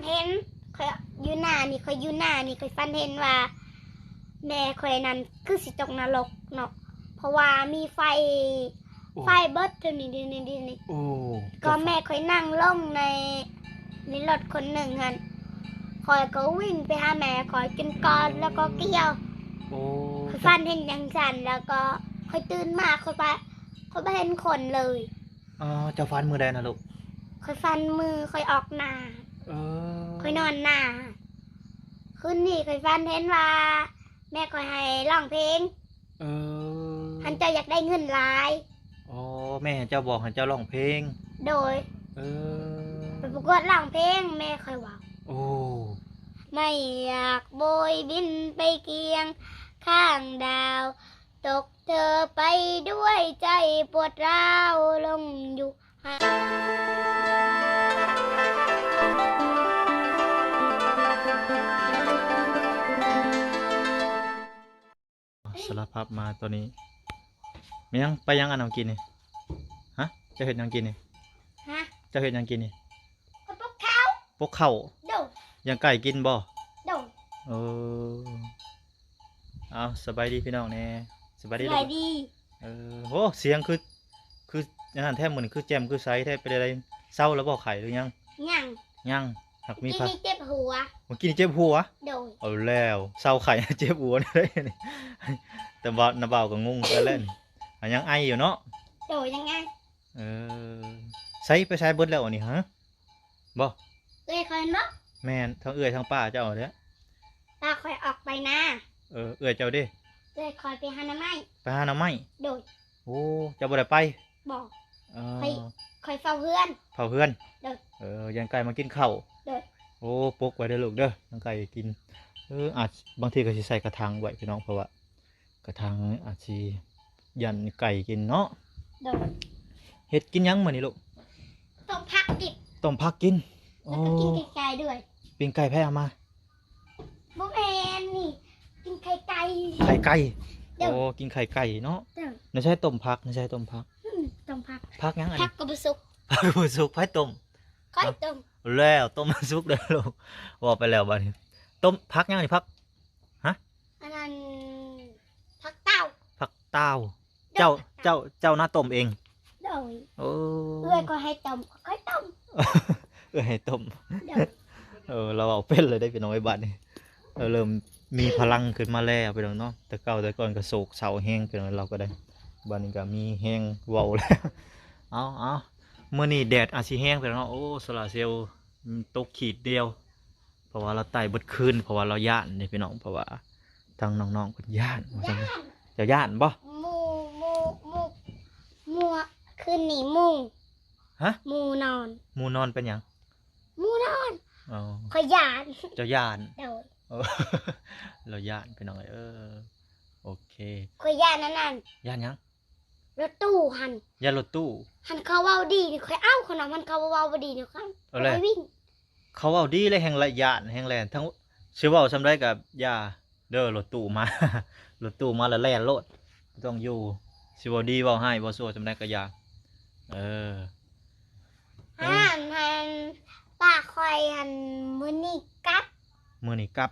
ເຫັນ ຂ້ອຍຢູ່ໜ້ານີ້ ຂ້ອຍຢູ່ໜ້ານີ້ ຂ້ອຍຝັນເຫັນວ່າ ແມ່ຂ້ອຍນັ້ນຄືຊິຕົກນະລົກເນາະ ເພາະວ່າມີໄຟ ໂອ້ ໄຟເບິດເທື່ອນີ້ ນີ້ ນີ້ ນີ້ ໂອ້ ກໍແມ່ຂ້ອຍນັ່ງລົງໃນ ໃນລົດຄົນໜຶ່ງຫັ້ນ ຂ້ອຍກໍວິ່ງໄປຫາແມ່ຂ້ອຍຈົນກອດ ແລ້ວກໍກ່ຽວ ໂອ້ ຂ້ອຍຝັນເຫັນຈັ່ງຊັ້ນ ແລ້ວກໍຂ້ອຍຕື່ນມາ ຂ້ອຍໄປ ຂ້ອຍບໍ່ເຫັນຄົນເລີຍ. ອໍ ເຈົ້າຝັນມື້ໃດນະລູກ? ຂ້ອຍຝັນມື້ຂ້ອຍອອກນາ ເອີ ຂ້ອຍນອນນາ ຄືນນີ້ຂ້ອຍຝັນເຫັນວ່າ ແມ່ຂ້ອຍໃຫ້ຮ້ອງເພງ ເອີ ຄັນເຈົ້າຢາກໄດ້ເງິນຫຼາຍ ອໍ ແມ່ໃຫ້ເຈົ້າ ບອກໃຫ້ເຈົ້າຮ້ອງເພງ ໂດຍ ເອີ ໄປປະກວດຮ້ອງເພງ ແມ່ຂ້ອຍເວົ້າ ໂອ້ ໄມ່ຢາກໂບຍບິນໄປກຽງຂ້າງດາວ ຕົກເທີໄປດ້ວຍໃຈປວດຮ້າວລົງຢູ່ ສາລະພັບມາຕອນນີ້ ແມ່ນຫຍັງ ໄປຫຍັງອັນນັ້ນກິນນີ້? ຮະ ເຈົ້າເຮັດຫຍັງກິນນີ້? ຮະ ເຈົ້າເຮັດຫຍັງກິນນີ້? ປອກເຂົ້າ ປອກເຂົ້າ ໂດຍ ຍ່າງໄກ່ກິນບໍ່? ໂດຍ ເອີ ເອົາ ສະບາຍດີພີ່ນ້ອງແດ່ ສະບາຍດີ ສະບາຍດີ ເອີ ໂຫ ສຽງຄື ຄືອັນນັ້ນແທ້ ມື້ນີ້ຄືແຈ່ມຄືໃສແທ້ ເປັນໃດ ເຊົາແລ້ວບໍ່ ໄຂ້ຫຼືຍັງ? ຍັງ ຍັງ ຫາກມີ ມື້ກີ້ນີ້ເຈັບຫົວ ມື້ກີ້ນີ້ເຈັບຫົວ ໂດຍ ເອົາແລ້ວ ເຊົາໄຂ້ເຈັບຫົວໄດ້ນີ້ ແຕ່ວ່ານ້າບ່າວກໍງົງຄືກັນແຫຼະນີ້ ຍັງໄອຢູ່ເນາະ ໂດຍ ຍັງໄອ ເອີ ໃສ ໄປໃສເບິດແລ້ວອັນນີ້ ຮະ ບໍ່ ເອື້ອຍຂ້ອຍແມ່ນບໍ່? ແມ່ນ ທັງເອື້ອຍທັງປ້າເຈົ້າເດ້ ປ້າຂ້ອຍອອກໄປນາ ເອີ ເອື້ອຍເຈົ້າເດ້? ເອື້ອຍຂ້ອຍໄປຫາໜໍ່ໄມ້ ໄປຫາໜໍ່ໄມ້ ໂດຍ ໂອ້ ເຈົ້າບໍ່ໄດ້ໄປ? ບໍ່ ເອີ ຂ້ອຍ ຂ້ອຍເຝົ້າເຮືອນ ເຝົ້າເຮືອນ ໂດຍ ເອີ ຢ້ານໄກ່ມາກິນເຂົ້າ ໂດຍ ໂອ້ ປົກໄວ້ເດີລູກເດີ ຢ້ານໄກ່ກິນ ເອີ ອາດ ບາງທີກໍຊິໃສ່ກະຖາງໄວ້ພີ່ນ້ອງ ເພາະວ່າ ກະຖາງອາດຊິຢ້ານໄກ່ກິນເນາະ ໂດຍ ເຮັດກິນຫຍັງມື້ນີ້ລູກ? ຕົ້ມຜັກກິນ ຕົ້ມຜັກກິນ ແລ້ວກໍ ໂອ້ ກິນໄກ່ດ້ວຍ ປີ້ງໄກ່ໃຜເອົາມາ? ບໍ່ແມ່ນນີ້ ກິນໄຂ່ໄກ່ ໄຂ່ໄກ່ ໂດຍ ໂອ້ ກິນໄຂ່ໄກ່ເນາະ ໂດຍ ໃນໃສຕົ້ມຜັກ ໃນໃສຕົ້ມຜັກ ອືມ ຕົ້ມຜັກ ຜັກຫຍັງອັນນີ້? ຜັກກໍບໍ່ສຸກ ຜັກກໍບໍ່ສຸກ ໃຜຕົ້ມ? ຂ້ອຍຕົ້ມ ເອົ້າ ແລ້ວຕົ້ມສຸກເດີລູກ ເວົ້າໄປແລ້ວບາດນີ້ ຕົ້ມຜັກຫຍັງນີ້? ຜັກ ຮະ? ອັນນັ້ນ ຜັກເຕົ້າ ຜັກເຕົ້າ ເຈົ້າ ເຈົ້າ ເຈົ້ານະຕົ້ມເອງ? ໂດຍ ໂອ້ ເອື້ອຍກໍໃຫ້ຕົ້ມ ຂ້ອຍຕົ້ມ ເອື້ອຍໃຫ້ຕົ້ມ ໂດຍ ເອີ ລາວເວົ້າເປັນແລ້ວເດ້ພີ່ນ້ອງເອີຍ ບາດນີ້ ລາວເລີ່ມມີພະລັງຂຶ້ນມາແລ້ວພີ່ນ້ອງເນາະ ແຕ່ເກົ່າແຕ່ກ່ອນກໍໂສກເສົ້າແຮງພີ່ນ້ອງ ລາວກໍໄດ້ ບາດນີ້ກໍມີແຮງເວົ້າແລ້ວ ເອົາ ເອົາ ມື້ນີ້ແດດອາດຊິແຮງພີ່ນ້ອງເນາະ ໂອ້ ໂຊລາເຊວຕົກຂີດດຽວ ເພາະວ່າລາວໄຕ້ເບິດຄືນ ເພາະວ່າລາວຢ້ານເດ້ພີ່ນ້ອງ ເພາະວ່າທາງນ້ອງໆເພິ່ນຢ້ານວ່າຊັ້ນ ຢ້ານ ເຈົ້າຢ້ານບໍ່? ໝູ່ ໝູ່ ໝູ່ ໝູ່ ຄືນນີ້ໝູ່ ຮະ? ໝູ່ນອນ ໝູ່ນອນເປັນຫຍັງ? ໝູ່ນອນ ອໍ ຂ້ອຍຢ້ານ ເຈົ້າຢ້ານ ໂດຍ ໂອ້ ລາວຢ້ານພີ່ນ້ອງເອີຍ ເອີ ໂອເຄ ຂ້ອຍຢ້ານອັນນັ້ນ ຢ້ານຫຍັງ? ລົດຕູ້ຫັ້ນ ຢ້ານລົດຕູ້ ຄັນເຂົາເວົ້າດີນີ້ຂ້ອຍເອົາ ຄັນວ່າມັນເຂົາເວົ້າບໍ່ດີນີ້ຂ້ອຍ ເອົາແຫຼະ ຂ້ອຍວິ່ງ ເຂົາເວົ້າດີແລ້ວແຮ່ງລະຢ້ານ ແຮ່ງແລ່ນ ທັງ ຊິເວົ້າສ່ຳໃດກໍຢ່າເດີ ລົດຕູ້ມາ ລົດຕູ້ມາແລ້ວແລ່ນໂລດ ບໍ່ຕ້ອງຢູ່ ຊິເວົ້າດີເວົ້າຮ້າຍເວົ້າຊົ່ວສ່ຳໃດກໍຢ່າ ເອີ ອັນນັ້ນຫັ້ນ ປ້າຂ້ອຍຫັ້ນ ມື້ນີ້ກັບ ມື້ນີ້ກັບ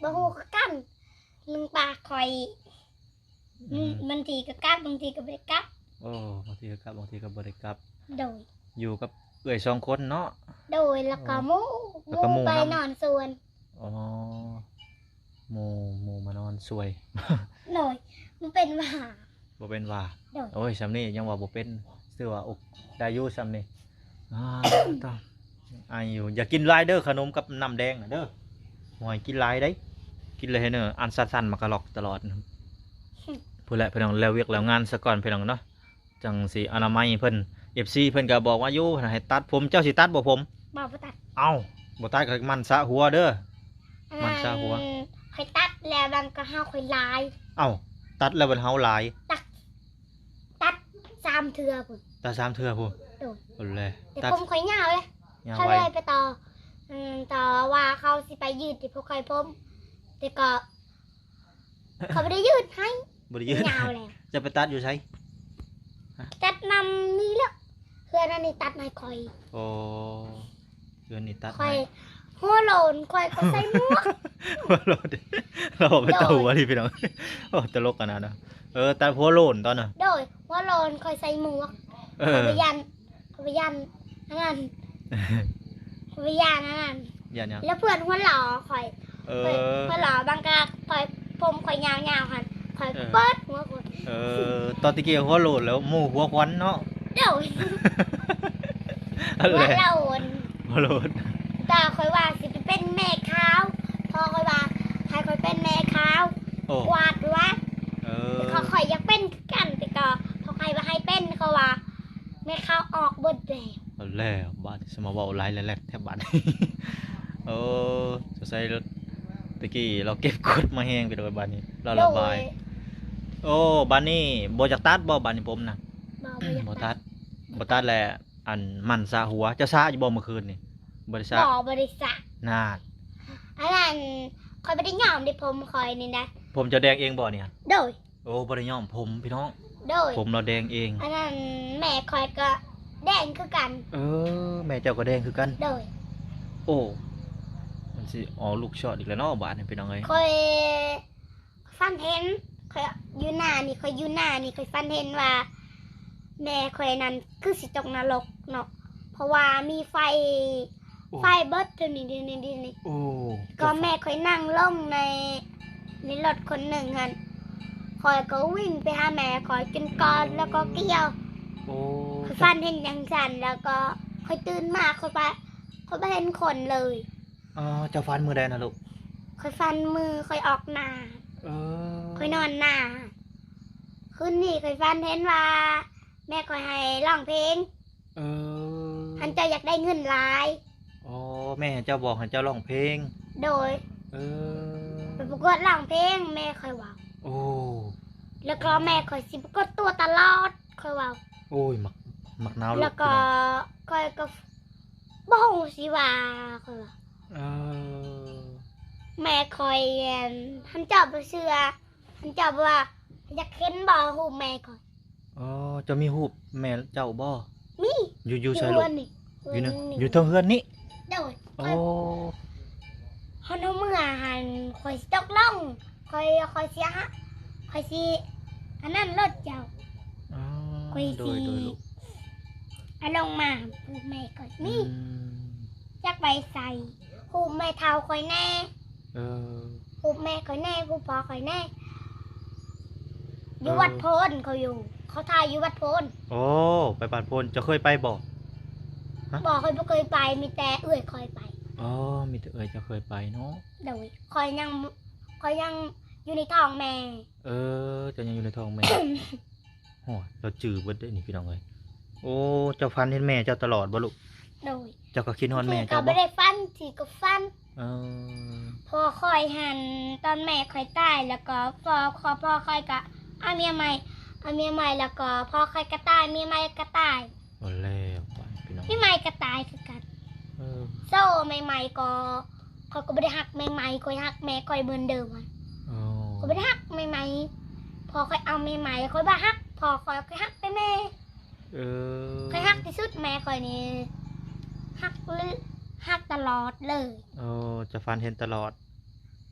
ບໍ່ຮູ້ຄືກັນ ໜຶ່ງປ້າຂ້ອຍ ອືມ ບາງທີກໍກັບ ບາງທີກໍບໍ່ໄດ້ກັບ ໂອ້ ບາງທີກໍກັບ ບາງທີກໍບໍ່ໄດ້ກັບ ໂດຍ ຢູ່ກັບເອື້ອຍສອງຄົນເນາະ ໂດຍ ແລ້ວກໍ ໂອ້ ໝູ່ ແລ້ວກໍໝູ່ ໝູ່ໄປນຳ ນອນສວນ ອໍ ໝູ່ ໝູ່ມານອນຊ່ວຍ ໂດຍ ບໍ່ເປັນຫວັດ ບໍ່ເປັນຫວັດ ໂດຍ ໂອ້ຍ ສ່ຳນີ້ຍັງວ່າບໍ່ເປັນ ຖືວ່າໂອ ໄດ້ຢູ່ສ່ຳນີ້ ອາ ຕ້ອງ ອາຍຢູ່ ຢ່າກິນຫຼາຍເດີ ຂະໜົມກັບນ້ຳແດງນະເດີ ບໍ່ໃຫ້ກິນຫຼາຍເດ້ ກິນແລ້ວເຮັດໃຫ້ອັນສັ່ນໆມາກະລອກຕະຫຼອດ ພຸ້ນແຫຼະພີ່ນ້ອງ ແລ້ວວຽກແລ້ວງານສາກ່ອນພີ່ນ້ອງເນາະ ຈັ່ງຊິອະນາໄມເພິ່ນ ເອັຟຊີ ເພິ່ນກໍບອກວ່າຢູ່ໃຫ້ຕັດຜົມ ເຈົ້າຊິຕັດບໍ່ຜົມ? ບໍ່ ບໍ່ຕັດ ເອົ້າ ບໍ່ຕັດກໍໝັ່ນສະຫົວເດີ ໝັ່ນສະຫົວ ອັນນັ້ນ ຂ້ອຍຕັດແລ້ວມັນກໍເຫົາຂ້ອຍຫຼາຍ ເອົ້າ ຕັດແລ້ວມັນເຫົາຫຼາຍ ຕັດ ຕັດສາມເທື່ອພຸ້ນ ຕັດສາມເທື່ອພຸ້ນ ໂດຍ ພຸ້ນແຫຼະ ແຕ່ ຕັດ ຜົມຂ້ອຍຍາວເດ້ ຍາວ ຂ້ອຍ ໄວ ເລີຍໄປຕໍ່ ອືມ ຕໍ່ວ່າເຂົາຊິໄປຢືດທີ່ພວກຂ້ອຍຜົມ ແຕ່ກໍ ເຂົາບໍ່ໄດ້ຢືດໃຫ້ ບໍ່ໄດ້ຢືດ ຍາວແລ້ວ ຈະໄປຕັດຢູ່ໃສ? ຮະ? ຕັດນຳນີ້ແຫຼະ ເຮືອນອັນນີ້ຕັດໃຫ້ຂ້ອຍ ໂອ້ ເຮືອນນີ້ຕັດໃຫ້ ຂ້ອຍ ຫົວໂຫຼນ ຂ້ອຍກໍໃສ່ໝວກ. ຫົວໂຫຼນ ລາວເວົ້າເປັນຕາຫົວ ໂດຍ ເລີຍພີ່ນ້ອງ. ໂອ້ ຕະຫຼົກຂະໜາດນະ. ເອີ ຕາຫົວໂຫຼນຕອນນະ. ໂດຍ ຫົວໂຫຼນ ຂ້ອຍໃສ່ໝວກ. ເອີ ຂ້ອຍບໍ່ຢ້ານ ຂ້ອຍບໍ່ຢ້ານອັນນັ້ນ ຂ້ອຍບໍ່ຢ້ານອັນນັ້ນ. ຢ້ານຫຍັງ? ແລ້ວເພື່ອນຫົວຫຼໍ່ຂ້ອຍ. ເອີ ເພື່ອນຫົວຫຼໍ່ບາງກະຂ້ອຍ ຜົມຂ້ອຍຍາວໆຫັ້ນ ຂ້ອຍ ເອີ ເປີດຫົວຄົນ. ເອີ ຕອນຕະກີ້ຫົວໂຫຼນ ແລ້ວໝູ່ຫົວຂວັນເນາະ. ໂດຍ ອັນແຫຼະ ຫົວໂຫຼນ ຫົວໂຫຼນ. ແຕ່ຂ້ອຍວ່າຊິໄປເປັນແມ່ຂາວ ພໍ່ຂ້ອຍວ່າໃຫ້ຂ້ອຍເປັນແມ່ຂາວ ໂອ້ ກວາດວັດ. ເອີ ຂ້ອຍ ຂ້ອຍຢາກເປັນຄືກັນ ແຕ່ກໍພໍ່ຂ້ອຍບໍ່ໃຫ້ເປັນ ເຂົາວ່າແມ່ຂາວອອກເບິດແລ້ວ. ເອົາແລ້ວ ບາດນີ້ຊິມາເວົ້າຫຼາຍແຫຼດແທ້ບາດນີ້. ໂອ້ ສົງໄສຕະກີ້ລາວເກັບກົດມາແຮງ ພີ່ນ້ອງເອີຍ. ບາດນີ້ລາວ ໂດຍ ລະບາຍ. ໂອ້ ບາດນີ້ບໍ່ຢາກຕັດບໍ່ ບາດນີ້ຜົມນະ? ບໍ່ ບໍ່ຢາກ ບໍ່ຕັດ ຕັດ ບໍ່ຕັດແຫຼະ. ອັນໝັ່ນສະຫົວ ເຈົ້າສະຢູ່ບໍ່ມື້ຄືນນີ້? ບໍ່ໄດ້ສະ ບໍ່ ບໍ່ໄດ້ສະ. ນານ ອັນນັ້ນ ຂ້ອຍບໍ່ໄດ້ຍ້ອມເດ້ ຜົມຂ້ອຍນີ້ນະ. ຜົມເຈົ້າແດງເອງບໍ່ນີ້? ໂດຍ ໂອ້ ບໍ່ໄດ້ຍ້ອມຜົມພີ່ນ້ອງ. ໂດຍ ຜົມລາວແດງເອງ. ອັນນັ້ນແມ່ຂ້ອຍກໍແດງຄືກັນ. ເອີ ແມ່ເຈົ້າກໍແດງຄືກັນ. ໂດຍ ໂອ້ ມັນຊິອອກລູກຊອດອີກແລ້ວເນາະບາດນີ້ ພີ່ນ້ອງເອີຍ. ຂ້ອຍ ຝັນເຫັນ ຂ້ອຍຢູ່ໜ້ານີ້ ຂ້ອຍຢູ່ໜ້ານີ້ ຂ້ອຍຝັນເຫັນວ່າແມ່ຂ້ອຍນັ້ນຄືຊິຕົກນະລົກເນາະ ເພາະວ່າມີໄຟ ໂອ້ ໄຟເບິດເທື່ອນີ້ ນີ້ ນີ້ ນີ້. ໂອ້ ກໍແມ່ຂ້ອຍນັ່ງລົງໃນ ໃນລົດຄົນໜຶ່ງຫັ້ນ ຂ້ອຍກໍວິ່ງໄປຫາແມ່ຂ້ອຍຈົນກອດ ແລ້ວກໍກ່ຽວ. ໂອ້ ຂ້ອຍຝັນເຫັນຈັ່ງຊັ້ນ ແລ້ວກໍຂ້ອຍຕື່ນມາ ຂ້ອຍປະ ຂ້ອຍບໍ່ເຫັນຄົນເລີຍ. ອໍ ເຈົ້າຝັນມື້ໃດນະລູກ? ຂ້ອຍຝັນມື້ຂ້ອຍອອກນາ. ເອີ ຂ້ອຍນອນນາ. ຄືນນີ້ຂ້ອຍຝັນເຫັນວ່າແມ່ຂ້ອຍໃຫ້ຮ້ອງເພງ. ເອີ ຫັ້ນເຈົ້າຢາກໄດ້ເງິນຫຼາຍ. ອໍ ແມ່ໃຫ້ເຈົ້າບອກໃຫ້ເຈົ້າຮ້ອງເພງ. ໂດຍ ເອີ ໄປປະກວດຮ້ອງເພງ ແມ່ຂ້ອຍເວົ້າ. ໂອ້ ແລ້ວກໍແມ່ຂ້ອຍຊິປະກົດຕົວຕະຫຼອດ ຂ້ອຍເວົ້າ. ໂອ້ຍ ມັກ ມັກນາວລູກ ແລ້ວກໍຂ້ອຍກໍ ບໍ່ຮູ້ຊິວ່າ ຂ້ອຍວ່າ. ເອີ ແມ່ຂ້ອຍ ອັນ ຄັນເຈົ້າບໍ່ເຊື່ອ ຄັນເຈົ້າບໍ່ວ່າ ຢາກເຫັນບໍ່ຮູບແມ່ຂ້ອຍ? ອໍ ເຈົ້າມີຮູບແມ່ເຈົ້າບໍ່? ມີ. ຢູ່ ຢູ່ໃສລູກ? ຢູ່ເຮືອນນີ້ ຢູ່ເທິງເຮືອນນີ້. ໂດຍ ໂອ້ ຄັນເຮົາເມືອຫັ້ນ ຂ້ອຍຊິຕົກລົງ ຂ້ອຍ ຂ້ອຍຊິຫາ ຂ້ອຍຊິອັນນັ້ນລົດເຈົ້າ. ອໍ ຂ້ອຍ ໂດຍ ຊິ ໂດຍ ລູກ ເອົາລົງມາ ຮູບແມ່ຂ້ອຍມີ. ອືມ ຢາກໄປໃສ່ ຮູບແມ່ເຖົ້າຂ້ອຍແດ່. ເອີ ຮູບແມ່ຂ້ອຍແດ່ ຮູບພໍ່ຂ້ອຍແດ່. ຢູ່ ເອີ ວັດໂພນ ເຂົາຢູ່ ເຂົາຖ່າຍຢູ່ວັດໂພນ. ໂອ້ ໄປວັດໂພນ ເຈົ້າເຄີຍໄປບໍ່? ຮະ? ບໍ່ ຂ້ອຍບໍ່ເຄີຍໄປ ມີແຕ່ເອື້ອຍຂ້ອຍໄປ. ອໍ ມີແຕ່ເອື້ອຍເຈົ້າເຄີຍໄປເນາະ. ໂດຍ ຂ້ອຍຍັງ ຂ້ອຍຍັງຢູ່ໃນທ້ອງແມ່. ເອີ ເຈົ້າຍັງຢູ່ໃນທ້ອງແມ່. ໂອ້ຍ ລາວຈື່ເບິດເດ້ນີ້ພີ່ນ້ອງເອີຍ. ໂອ້ ເຈົ້າຝັນເຫັນແມ່ເຈົ້າຕະຫຼອດບໍ່ລູກ? ໂດຍ ເຈົ້າກໍຄິດຮອດແມ່ເຈົ້າບໍ່? ບາງທີກໍບໍ່ໄດ້ຝັນ ບາງທີກໍຝັນ. ເອີ ພໍ່ຂ້ອຍຫັ້ນ ຕອນແມ່ຂ້ອຍຕາຍ ແລ້ວກໍພໍ່ ພໍ່ຂ້ອຍກໍເອົາເມຍໃໝ່ ເອົາເມຍໃໝ່ ແລ້ວກໍພໍ່ຂ້ອຍກໍຕາຍ ເມຍໃໝ່ກໍຕາຍ. ເອົາແລ້ວບາດນີ້ພີ່ນ້ອງ ເມຍໃໝ່ກໍຕາຍຄືກັນ. ເອີ ໂຊ ເມຍໃໝ່ກໍ ຂ້ອຍກໍບໍ່ໄດ້ຮັກເມຍໃໝ່ ຂ້ອຍຮັກແມ່ຂ້ອຍເໝືອນເດີມ. ອໍ ຂ້ອຍບໍ່ໄດ້ຮັກເມຍໃໝ່ ພໍ່ຂ້ອຍເອົາເມຍໃໝ່ ຂ້ອຍບໍ່ຮັກ ພໍ່ຂ້ອຍ ຂ້ອຍຮັກແຕ່ແມ່. ເອີ ຂ້ອຍຮັກທີ່ສຸດ ແມ່ຂ້ອຍນີ້ ຮັກ ຮັກຕະຫຼອດເລີຍ. ໂອ້ ຈະຝັນເຫັນຕະຫຼອດ.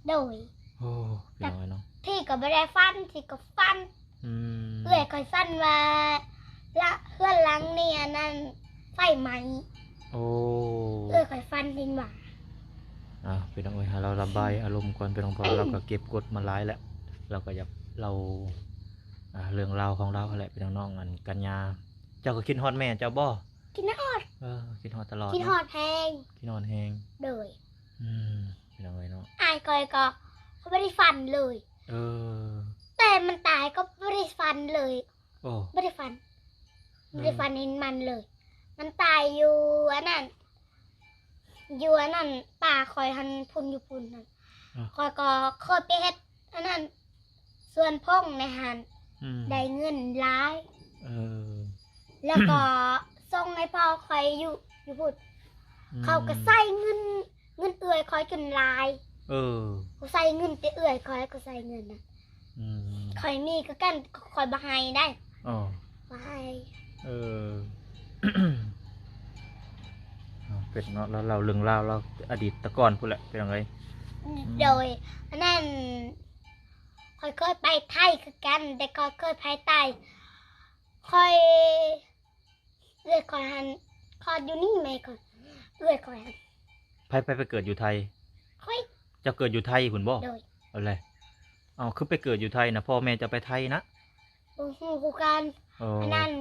ໂດຍ ໂອ້ ພີ່ນ້ອງເອີຍເນາະ ທີ່ກໍບໍ່ໄດ້ຝັນ ທີ່ກໍຝັນ. ອືມ ເອື້ອຍຂ້ອຍຝັນວ່າ ລະ ເຮືອນຫຼັງນີ້ອັນນັ້ນໄຟໄໝ້. ໂອ້ ເອື້ອຍຂ້ອຍຝັນເຫັນວ່າ. ອ່າ ພີ່ນ້ອງເອີຍ ໃຫ້ລາວລະບາຍອາລົມກ່ອນ ພີ່ນ້ອງ ເພາະວ່າລາວກໍເກັບກົດມາຫຼາຍແລ້ວ ລາວກໍຢາກເລົ່າ ອ່າ ເລື່ອງລາວຂອງລາວຫັ້ນແຫຼະ ພີ່ນ້ອງ. ອັນ ກັນຍາ ເຈົ້າກໍຄິດຮອດແມ່ເຈົ້າບໍ່? ຄິດຮອດ. ເອີ ຄິດຮອດຕະຫຼອດ ຄິດຮອດແຮງ ເນາະ ຄິດຮອດແຮງ. ໂດຍ ອືມ ພີ່ນ້ອງເອີຍເນາະ ອ້າຍຂ້ອຍກໍ ຂ້ອຍບໍ່ໄດ້ຝັນເລີຍ. ເອີ ແຕ່ມັນຕາຍກໍບໍ່ໄດ້ຝັນເລີຍ. ໂອ້ ບໍ່ໄດ້ຝັນ ເອີ ບໍ່ໄດ້ຝັນເຫັນມັນເລີຍ. ມັນຕາຍຢູ່ອັນນັ້ນ ຢູ່ອັນນັ້ນ ປ້າຂ້ອຍຫັ້ນ ພຸ້ນ ຢູ່ພຸ້ນຫັ້ນ. ອ່າ ຂ້ອຍກໍເຄີຍໄປເຮັດອັນນັ້ນ ສວນຜົງໃນຫັ້ນ. ອືມ ໄດ້ເງິນຫຼາຍ. ເອີ ແລ້ວກໍສົ່ງໃຫ້ພໍ່ຂ້ອຍຢູ່ ຢູ່ພຸ້ນ. ອືມ ເຂົາກໍໃຊ້ເງິນ ເງິນເອື້ອຍຂ້ອຍຈົນຫຼາຍ. ເອີ ເຂົາໃຊ້ເງິນແຕ່ເອື້ອຍຂ້ອຍ ເຂົາໃຊ້ເງິນນະ. ອືມ ຂ້ອຍມີຄືກັນ ຂ້ອຍບໍ່ໃຫ້ໄດ໋. ອໍ ບໍ່ໃຫ້. ເອີ ເອົາ ເປັນເນາະ ລາວເລົ່າເລື່ອງລາວລາວອະດີດແຕ່ກ່ອນພຸ້ນແຫຼະ ເປັນຈັ່ງໃດ? ອືມ ໂດຍ ອັນນັ້ນ ຂ້ອຍເຄີຍໄປໄທຄືກັນ ແຕ່ຂ້ອຍເຄີຍໄປໃຕ້ ຂ້ອຍ ເອື້ອຍຂ້ອຍຫັ້ນຄອດຢູ່ນີ້ ແມ່ຂ້ອຍ ເອື້ອຍຂ້ອຍຫັ້ນ ໃຜ ໃຜໄປເກີດຢູ່ໄທ? ຂ້ອຍ ເຈົ້າເກີດຢູ່ໄທພຸ້ນບໍ່? ໂດຍ ເອົາແຫຼະ ເອົາ ຄືໄປເກີດຢູ່ໄທນະ ພໍ່ແມ່ເຈົ້າໄປໄທນະ? ບໍ່ຮູ້ຄືກັນ ເອີ ອັນນັ້ນ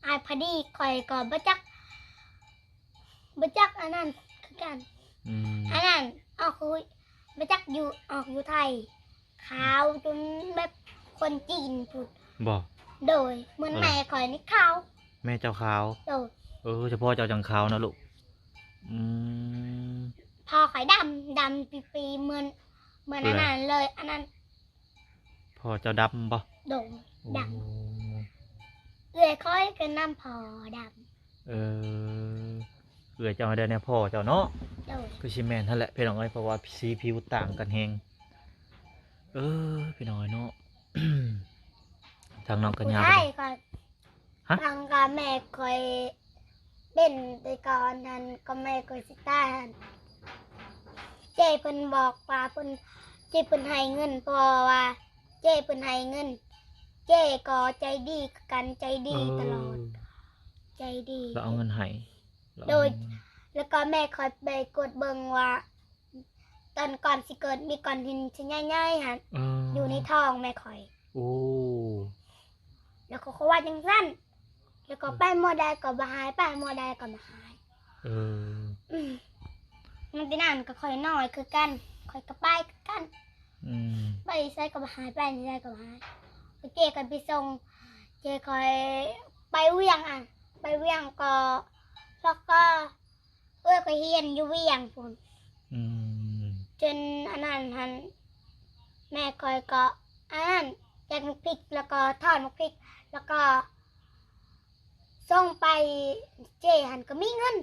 ອາ ພໍດີຂ້ອຍກໍບໍ່ຈັກ ບໍ່ຈັກອັນນັ້ນຄືກັນ ອືມ ອັນນັ້ນອອກ ບໍ່ຈັກຢູ່ ອອກຢູ່ໄທ ຂາວຈົນແບບຄົນຈີນພຸ້ນ ບໍ່? ໂດຍ ເໝືອນ ເອີ ແມ່ຂ້ອຍນີ້ຂາວ ແມ່ເຈົ້າຂາວ ໂດຍ ເອີ ສະເພາະເຈົ້າຈັ່ງຂາວນະລູກ ອືມ ພໍ່ຂ້ອຍດຳ ດຳປີໆ ເໝືອນ ເໝືອນ ເອີ ອັນນັ້ນເລີຍ ອັນນັ້ນ ພໍ່ເຈົ້າດຳບໍ່? ໂດຍ ໂອ້ ດຳ ເອື້ອຍຂ້ອຍກໍນຳພໍ່ດຳ ເອີ ເອື້ອຍເຈົ້າໄດ້ແນວພໍ່ເຈົ້າເນາະ ໂດຍ ຄືຊິແມ່ນຫັ້ນແຫຼະພີ່ນ້ອງເອີຍ ເພາະວ່າສີຜິວຕ່າງກັນແຮງ ເອີ ພີ່ນ້ອງເອີຍເນາະ ທາງນ້ອງກັນຍາ ຜູ້ຊາຍກໍ ຮະ? ຟັງກໍແມ່ຂ້ອຍເປັນແຕ່ກ່ອນຫັ້ນ ກໍແມ່ຂ້ອຍຊິຕາຍຫັ້ນ ເຈ້ເພິ່ນບອກວ່າເພິ່ນ ເຈ້ເພິ່ນໃຫ້ເງິນ ເພາະວ່າເຈ້ເພິ່ນໃຫ້ເງິນ ເຈ້ກໍໃຈດີຄືກັນ ໃຈດີຕະຫຼອດ ເອີ ໃຈດີ ລາວເອົາເງິນໃຫ້ ໂດຍ ລາວເອົາເງິນໃຫ້ ແລ້ວກໍແມ່ຂ້ອຍໄປກວດເບິ່ງວ່າ ຕອນກ່ອນຊິເກີດມີກ້ອນຫີນຊິໃຫຍ່ໆຫັ້ນ ເອີ ຢູ່ໃນທ້ອງແມ່ຂ້ອຍ ໂອ້ ແລ້ວເຂົາກໍວ່າຈັ່ງຊັ້ນ ແລ້ວກໍ ເອີ ໄປໝໍໃດກໍບໍ່ຫາຍ ໄປໝໍໃດກໍບໍ່ຫາຍ ເອີ ອືມ ຫຼັງຈາກນັ້ນກໍຂ້ອຍນ້ອຍຄືກັນ ຂ້ອຍກໍໄປຄືກັນ ອືມ ໄປໃສກໍບໍ່ຫາຍ ໄປໃສກໍບໍ່ຫາຍ ເຈ້ກໍໄປສົ່ງ ເຈ້ຂ້ອຍໄປວຽງ ອະ ໄປວຽງກໍ ແລ້ວກໍ ເອື້ອຍຂ້ອຍຮຽນຢູ່ວຽງພຸ້ນ ອືມ ຈົນອັນນັ້ນຫັ້ນ ແມ່ຂ້ອຍກໍອັນນັ້ນ ແກະໝາກພິກ ແລ້ວກໍທອດໝາກພິກ ແລ້ວກໍສົ່ງໄປ ເຈ້ຫັ້ນກໍມີເງິນ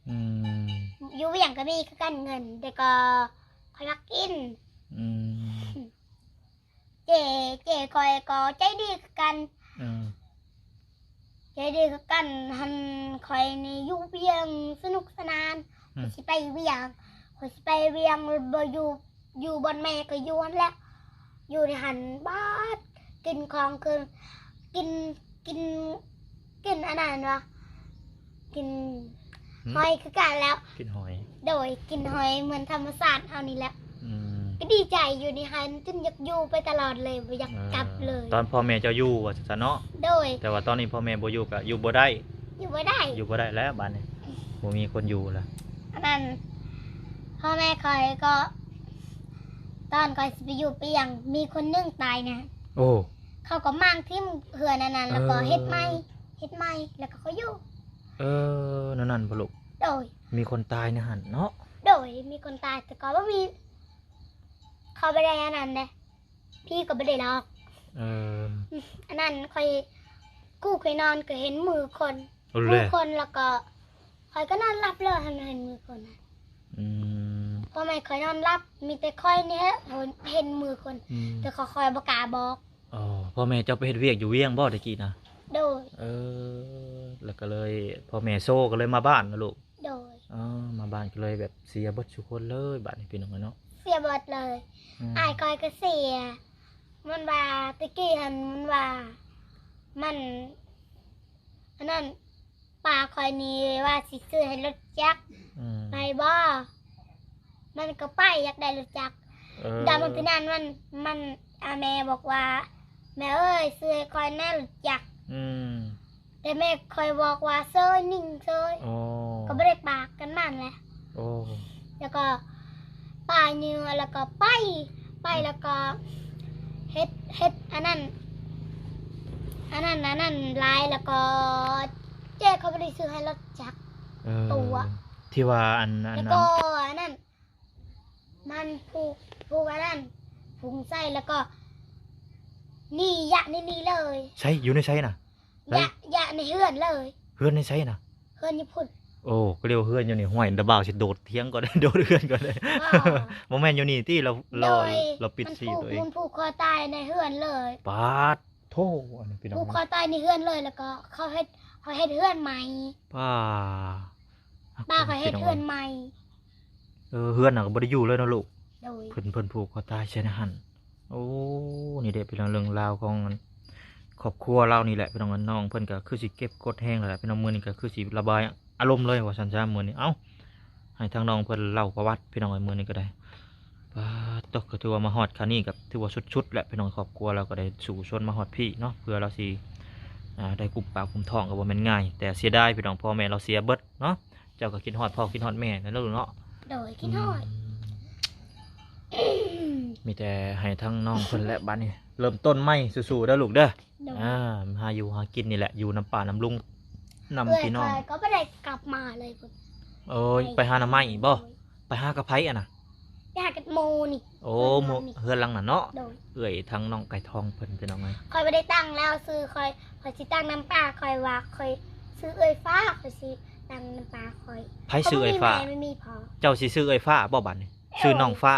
ອືມ ຢູ່ວຽງກໍມີຄືກັນເງິນ ແຕ່ກໍຂ້ອຍມັກກິນ ອືມ ເຈ້ ເຈ້ຂ້ອຍກໍໃຈດີຄືກັນ ເອີ ໃຈດີຄືກັນ ຫັ້ນຂ້ອຍນີ້ຢູ່ວຽງສະໜຸກສະໜານ ອືມ ຂ້ອຍຊິໄປວຽງ ຂ້ອຍຊິໄປວຽງ ບໍ່ຢູ່ ຢູ່ບ່ອນແມ່ກໍຢູ່ຫັ້ນແຫຼະ ຢູ່ໃນຫັ້ນບາດ ກິນຂອງຄື ກິນ ກິນ ກິນອັນນັ້ນຫວາ ກິນ ອືມ ຫອຍຄືກັນແລ້ວ ກິນຫອຍ ໂດຍ ກິນຫອຍເໝືອນທຳມະຊາດເຮົານີ້ແຫຼະ ອືມ ກໍດີໃຈຢູ່ໃນຫັ້ນ ຈົນຢາກຢູ່ໄປຕະຫຼອດເລີຍ ບໍ່ຢາກ ເອີ ກັບເລີຍ ຕອນພໍ່ແມ່ເຈົ້າຢູ່ວ່າຊັ້ນເນາະ ໂດຍ ແຕ່ວ່າຕອນນີ້ພໍ່ແມ່ບໍ່ຢູ່ກໍຢູ່ບໍ່ໄດ້ ຢູ່ບໍ່ໄດ້ ຢູ່ບໍ່ໄດ້ແລ້ວບາດນີ້ ບໍ່ມີຄົນຢູ່ແລ້ວ ອັນນັ້ນ ພໍ່ແມ່ຂ້ອຍກໍ ຕອນຂ້ອຍຊິໄປຢູ່ວຽງ ມີຄົນໜຶ່ງຕາຍນະ ໂອ້ ເຂົາກໍໝ້າງຖິ້ມເຮືອນອັນນັ້ນ ແລ້ວກໍ ເອີ ເຮັດໃໝ່ ເຮັດໃໝ່ ແລ້ວກໍຂ້ອຍຢູ່ ເອີ ແນວນັ້ນບໍ່ລູກ? ໂດຍ ມີຄົນຕາຍໃນຫັ້ນເນາະ? ໂດຍ ມີຄົນຕາຍ ແຕ່ກໍບໍ່ມີ ເຂົາບໍ່ໄດ້ອັນນັ້ນເດ້ ຜີກໍບໍ່ໄດ້ຫຼອກ ເອີ ອັນນັ້ນຂ້ອຍ ກູຂ້ອຍນອນກໍເຫັນມືຄົນ ໂອ້ ມືຄົນ ແລ້ວກໍຂ້ອຍກໍນອນຫຼັບເລີຍ ເຫັນ ເຫັນມືຄົນ ອືມ ພໍ່ແມ່ຂ້ອຍນອນຫຼັບ ມີແຕ່ຂ້ອຍນີ້ແຫຼະເຫັນມືຄົນ ອືມ ແຕ່ຂ້ອຍ ຂ້ອຍບໍ່ກ້າບອກ ອໍ ພໍ່ແມ່ເຈົ້າໄປເຮັດວຽກຢູ່ວຽງບໍ່ແຕ່ກີ້ນະ? ໂດຍ ເອີ ແລ້ວກໍເລີຍ ພໍ່ແມ່ໂຊກໍເລີຍມາບ້ານເນາະລູກ? ໂດຍ ອໍ ມາບ້ານກໍເລີຍແບບເສຍເບິດສູ່ຄົນເລີຍບາດນີ້ ພີ່ນ້ອງເອີຍເນາະ ເສຍເບິດເລີຍ ອືມ ອ້າຍຂ້ອຍກໍເສຍ ມັນວ່າແຕ່ກີ້ຫັ້ນ ມັນວ່າ ມັນ ອັນນັ້ນ ປ້າຂ້ອຍນີ້ວ່າຊິຊື້ໃຫ້ລົດຈັກ ອືມ ໄປບໍ່? ມັນກໍໄປ ຢາກໄດ້ລົດຈັກ ເອີ ດຳມື້ນັ້ນມັນ ມັນ ອາ ແມ່ບອກວ່າ ແມ່ເອີຍ ຊື້ໃຫ້ຂ້ອຍແດ່ລົດຈັກ ອືມ ແຕ່ແມ່ຂ້ອຍບອກວ່າເຊີຍ ນິ່ງເຊີຍ ອໍ ກໍບໍ່ໄດ້ປາກກັນມາແຫຼະ ໂອ້ ແລ້ວກໍປ້າເຍືອ ແລ້ວກໍໄປ ໄປ ອືມ ແລ້ວກໍເຮັດ ເຮັດອັນນັ້ນ ອັນນັ້ນ ອັນນັ້ນຫຼາຍ ແລ້ວກໍເຈ້ເຂົາບໍ່ໄດ້ຊື້ໃຫ້ລົດຈັກ ເອີ ຕົວະ ທີ່ວ່າອັນ ອັນ ແລ້ວກໍອັນນັ້ນ ອັນນັ້ນ ມັນຜູກ ຜູກອັນນັ້ນ ຜູກໃສ່ ແລ້ວກໍໜີ ຢະໜີ ໜີເລີຍ ໃສ ຢູ່ໃນໃສນະ? ຢະ ຢະໃນເຮືອນເລີຍ ເຮືອນໃນໃສນະ? ເຮືອນຢູ່ພຸ້ນ ໂອ້ ກໍເລີຍວ່າເຮືອນຢູ່ນີ້ ຫ້ວຍ ດາບ່າວຊິໂດດຖຽງກ່ອນ ໂດດເຮືອນກ່ອນ ບໍ່ ບໍ່ແມ່ນຢູ່ນີ້ຕິ ລາວ ລາວ ໂດຍ ລາວປິດສີຕົວເອງ ມັນຜູກຄໍຕາຍໃນເຮືອນເລີຍ ປາດໂທ້ ອັນນີ້ພີ່ນ້ອງ ຜູກຄໍຕາຍໃນເຮືອນເລີຍ ແລ້ວກໍເຂົາເຮັດ ເຂົາເຮັດເຮືອນໃໝ່ ປາ ຂ້ອຍເຮັດເຮືອນໃໝ່. ເອີ ເຮືອນນະກໍບໍ່ໄດ້ຢູ່ເລີຍເນາະລູກ. ໂດຍ. ເພິ່ນ ເພິ່ນຜູກຄໍຕາຍໃສ່ໃນຫັ້ນ. ໂອ້ ນີ້ເດ້ພີ່ນ້ອງ ເລື່ອງລາວຂອງຄອບຄົວລາວນີ້ແຫຼະພີ່ນ້ອງ. ນ້ອງເພິ່ນກໍຄືຊິເກັບກົດແຮງແລ້ວແຫຼະພີ່ນ້ອງ. ມື້ນີ້ກໍຄືຊິລະບາຍອາລົມເລີຍວ່າຊັ້ນຊະ ມື້ນີ້. ເອົ້າ ໃຫ້ທາງນ້ອງເພິ່ນເລົ່າປະຫວັດພີ່ນ້ອງເອີຍ ມື້ນີ້ກໍໄດ້. ປາດໂທ້ ກໍຖືວ່າມາຮອດຄາວນີ້ກໍຖືວ່າສຸດໆແຫຼະພີ່ນ້ອງ. ຄອບຄົວລາວກໍໄດ້ສູ້ຊົນມາຮອດພີ້ເນາະ ເພື່ອລາວຊິ ອ່າ ໄດ້ກຸ້ມປາກກຸ້ມທ້ອງ ກໍບໍ່ແມ່ນງ່າຍ. ແຕ່ເສຍດາຍພີ່ນ້ອງ ພໍ່ແມ່ລາວເສຍເບິດເນາະ. ເຈົ້າກໍຄິດຮອດພໍ່ຄິດຮອດແມ່ນັ້ນແຫຼະລູກເນາະ. ໂດຍ ຄິດຮອດ. ອືມ ມີແຕ່ໃຫ້ທາງນ້ອງເພິ່ນແຫຼະ ບັດນີ້ເລີ່ມຕົ້ນໃໝ່ ສູ້ໆເດີລູກເດີ. ໂດຍ. ອ່າ ຫາຢູ່ຫາກິນນີ້ແຫຼະ ຢູ່ນຳປ້ານຳລຸງ ນຳ ເອື້ອຍ ພີ່ນ້ອງ ຂ້ອຍກໍບໍ່ໄດ້ກັບມາເລີຍພຸ້ນ. ໂອ້ຍ ໄປຫາໜໍ່ໄມ້ບໍ່? ໂດຍ. ໄປຫາກັບໃຜຫັ້ນນະ? ໄປຫາກັບໝູ່ນີ້. ໂອ້ ໝູ່ ເຮືອນຫຼັງນີ້ ເຮືອນຫຼັງນັ້ນເນາະ. ໂດຍ. ເອື້ອຍທາງນ້ອງໄກ່ທອງເພິ່ນ ພີ່ນ້ອງເອີຍ. ຂ້ອຍບໍ່ໄດ້ຕັ້ງແລ້ວຊື່ຂ້ອຍ ຂ້ອຍຊິຕັ້ງນຳປ້າຂ້ອຍວ່າ ຂ້ອຍຊື່ເອື້ອຍຟ້າ ຂ້ອຍຊິຕັ້ງນຳປ້າຂ້ອຍ. ໃຜຊື່ເອື້ອຍຟ້າ? ຂ້ອຍບໍ່ມີແມ່ ບໍ່ມີພໍ່. ເຈົ້າຊິຊື່ເອື້ອຍຟ້າບໍ່ບັດນີ້? ໂດຍ. ຊື່ນ້ອງຟ້າ.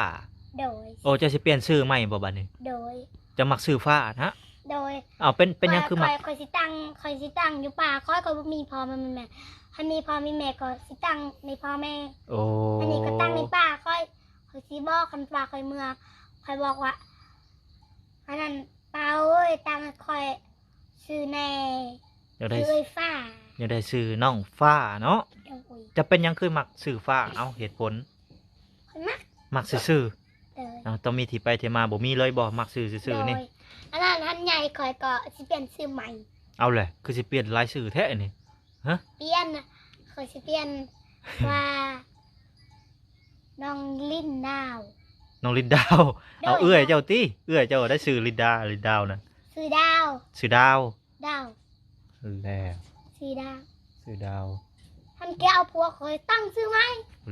ໂດຍ. ໂອ້ ເຈົ້າຊິປ່ຽນຊື່ໃໝ່ບໍ່ບັດນີ້? ໂດຍ. ເຈົ້າມັກຊື່ຟ້ານະ? ໂດຍ. ເອົາ ເປັນ ເປັນຫຍັງຄືມັກ? ຂ້ອຍ ຂ້ອຍຊິຕັ້ງ ຂ້ອຍຊິຕັ້ງຢູ່ປ້າຂ້ອຍ ຂ້ອຍບໍ່ມີພໍ່ ມັນ ມັນແມ່ ຄັນມີພໍ່ມີແມ່ກໍຊິຕັ້ງໃນພໍ່ແມ່. ໂອ້ ອັນນີ້ກໍຕັ້ງໃນປ້າຂ້ອຍ ຂ້ອຍຊິບອກ ຄັນວ່າຂ້ອຍເມືອ ຂ້ອຍບອກວ່າ ອັນນັ້ນ ປ້າເອີຍ ຕັ້ງໃຫ້ຂ້ອຍຊື່ແດ່ ຢາກໄດ້ ຊື່ເອື້ອຍຟ້າ ຢາກໄດ້ຊື່ນ້ອງຟ້າເນາະ. ໂດຍ. ຈະເປັນຫຍັງຄືມັກຊື່ຟ້າ? ເອົາ ເຫດຜົນ. ຂ້ອຍມັກ ມັກຊື່ໆ. ໂດຍ. ເອົາ ຕ້ອງມີທີ່ໄປທີ່ມາ ບໍ່ມີເລີຍບໍ່? ມັກຊື່ຊື່ໆນີ້. ໂດຍ. ອັນນັ້ນ ຄັນໃຫຍ່ຂ້ອຍກໍຊິປ່ຽນຊື່ໃໝ່. ເອົາແຫຼະ ຄືຊິປ່ຽນຫຼາຍຊື່ແທ້ອັນນີ້? ຮະ? ປ່ຽນ ຂ້ອຍຊິປ່ຽນວ່າ ນ້ອງລິນດາວ. ນ້ອງລິນດາວ. ໂດຍ. ເອົາ ເອື້ອຍເຈົ້າຕິ? ເອື້ອຍເຈົ້າໄດ້ຊື່ລິນດາ ລິນດາວນະ. ຊື່ດາວ. ຊື່ດາວ. ດາວ ແລ້ວ ຊື່ດາວ ຊື່ດາວ. ຄັນແກເອົາຜົວຂ້ອຍຕັ້ງຊື່ໃໝ່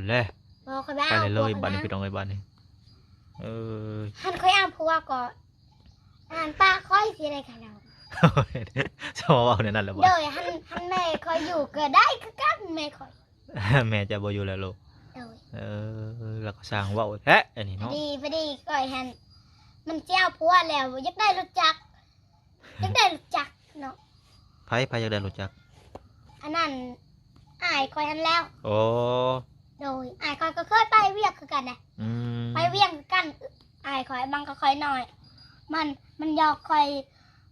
ແລ້ວ ບໍ່ ຂ້ອຍບໍ່ເອົາຜົວ ໄປເລີຍບັດນີ້ ພີ່ນ້ອງເອີຍ ບັດນີ້. ເອີ ຄັນຂ້ອຍເອົາຜົວກໍ ອັນນັ້ນ ປ້າຂ້ອຍຊິໄດ້ຂະໜົມ. ຊະ ເວົ້າແນວນັ້ນແລ້ວບໍ່? ໂດຍ. ຄັນ ຄັນແມ່ຂ້ອຍຢູ່ກໍໄດ້ຄືກັນ ແມ່ຂ້ອຍ ແມ່ເຈົ້າບໍ່ຢູ່ແລ້ວລູກ. ໂດຍ. ເອີ ລາວກໍຊ່າງເວົ້າແທ້ອັນນີ້ເນາະ. ພໍດີ ພໍດີຂ້ອຍຫັ້ນ ມັນຊິເອົາຜົວແລ້ວ ຢາກໄດ້ລົດຈັກ ຢາກໄດ້ລົດຈັກເນາະ. ໃຜ ໃຜຢາກໄດ້ລົດຈັກ? ອັນນັ້ນ ອ້າຍຂ້ອຍຫັ້ນແລ້ວ. ໂອ້ ໂດຍ. ອ້າຍຂ້ອຍກໍເຄີຍໄປວຽກຄືກັນເດ້. ອືມ ໄປວຽກຄືກັນ. ອ້າຍຂ້ອຍມັນກໍຂ້ອຍນ້ອຍ ມັນ ມັນຫຍອກຂ້ອຍ